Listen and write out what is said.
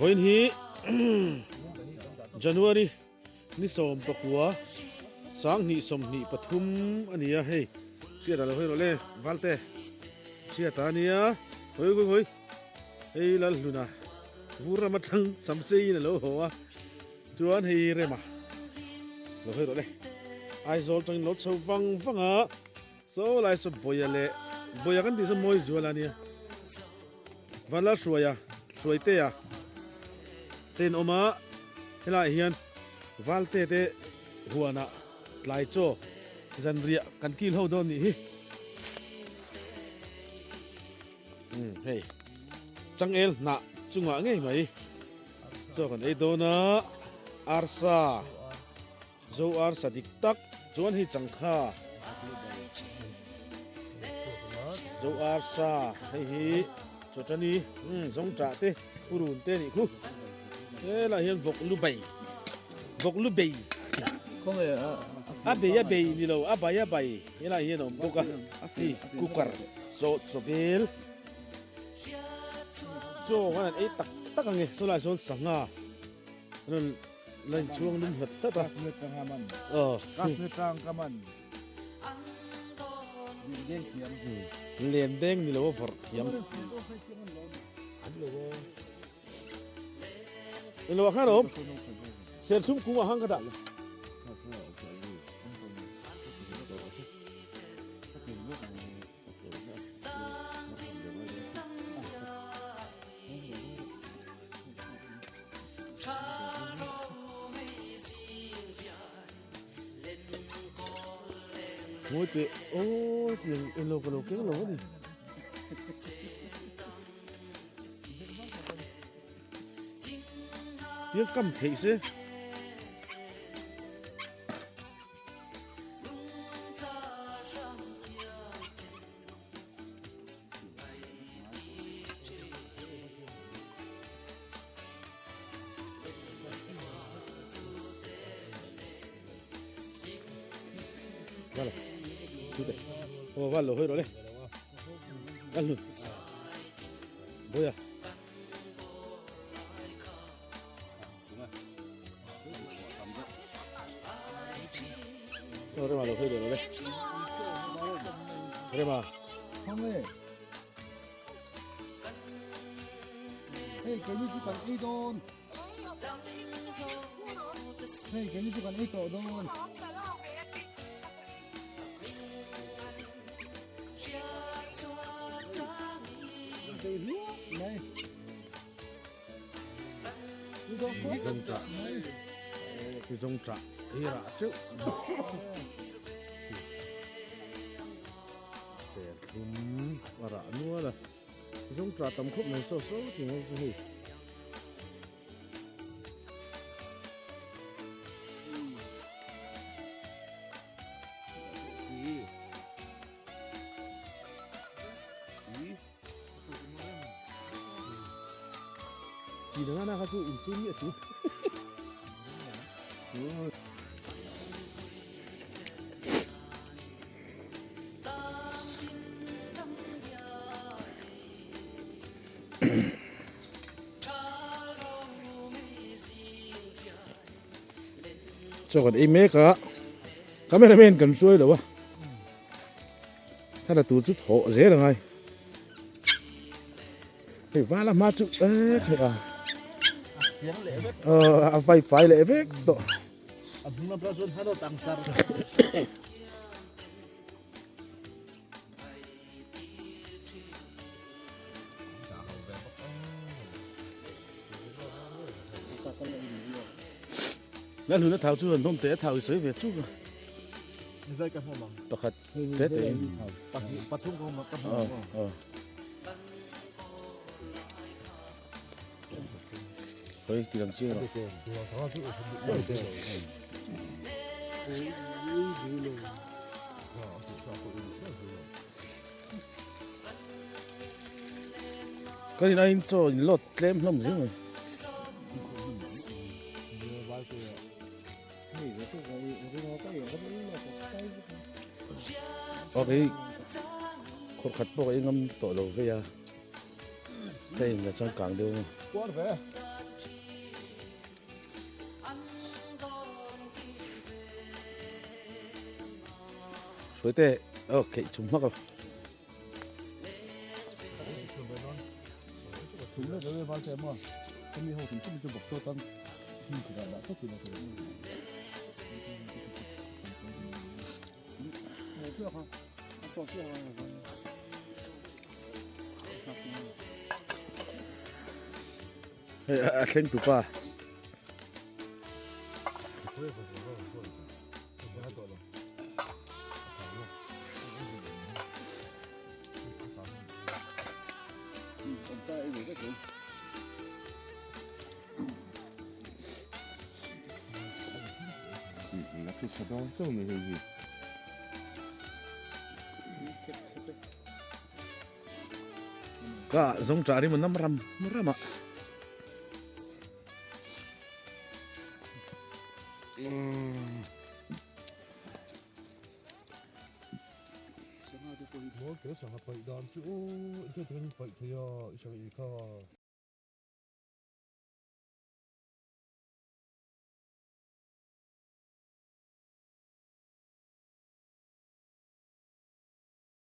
Vawiin hi January ni 19 2023 a ni a hei hriat a lo hawi rawh le Valte hriat a nia hawi hawi hawi hei Lalhluna vur ram atang Samseiin a lo haw a chuan hei Rema lo hawi rawh le Aizawl tangin lo chho vang vang a Saw lai saw Bawia leh Bawia kan tih saw mawi zual a nia. Vanlal Hruaia, Hruaitea te an awm a, helaiah hian Valte te huanah tlai chaw zanriah kan kil ho dawn nih hi. Umm hei changel hnah chungah ngei mai chaw kan ei dawn a, arsa. Zo arsa dik tak chuan hei changkha Zo arsa hei hi chawtani zawng tah te purun te nih khu helaiah hian vawk lu bei vawk lu bei a bei a bei ni lo a bai a bai helaiah hian a awm bawk a hei cooker chaw chaw bel chaw khan an ei tak tak ang e sawlaiah sawn sangha rawn La inchhuang lum hlat hlat a. Kashmir tang a man. Aw. Kashmir tang ka man. Len deng thiam. Len deng ni lo a vawrh thiam. Ni lo a khan awm. Serthlum kung a hang ka dah. Ngawi teh aw tiang eng lo ka lo keng lo a ni. Tiang kam theih se. Vale. Tute. Oh, vale, hoi rồi đi. Ăn luôn. Bôi à. Rema lo hoi rồi đi. Rema. Không ê. Hei keini chu kan ei dawn. Hei keini chu kan ei tawh dawn. Zawng chah zawng chah hi rah teuh serthlum a rah nual a zawng chah tam khawp mai saw saw tih mai chu hei. Chi dang ana kha chu insum miah si. Chaw kan ei mek a, cameraman kan hruai lo a. Thla tur chu thawh zel angai. Hei vala hma chu e thei a. A vai fai leh vek tawh. A hnung lam pawh chuan hano tang char. La hluna thau chu an hnawm teh a thau i sawi ve chuk a. Zai ka hmu mang. Pakhat te te in. Pahnih pathum ka hmu ka hmu. Aw. Hoi ti lang chiang rawh. Kan in aiin chaw in lawt tlem hlawm zing mai. Ok khawr khat pawh ka engam tawh lo vei a ka in la changkang deuh a. Hruaite aw kheih chhum hmak a. Hei a thleng tu pa. Ka zawng ṭah rim a nam ram ram a.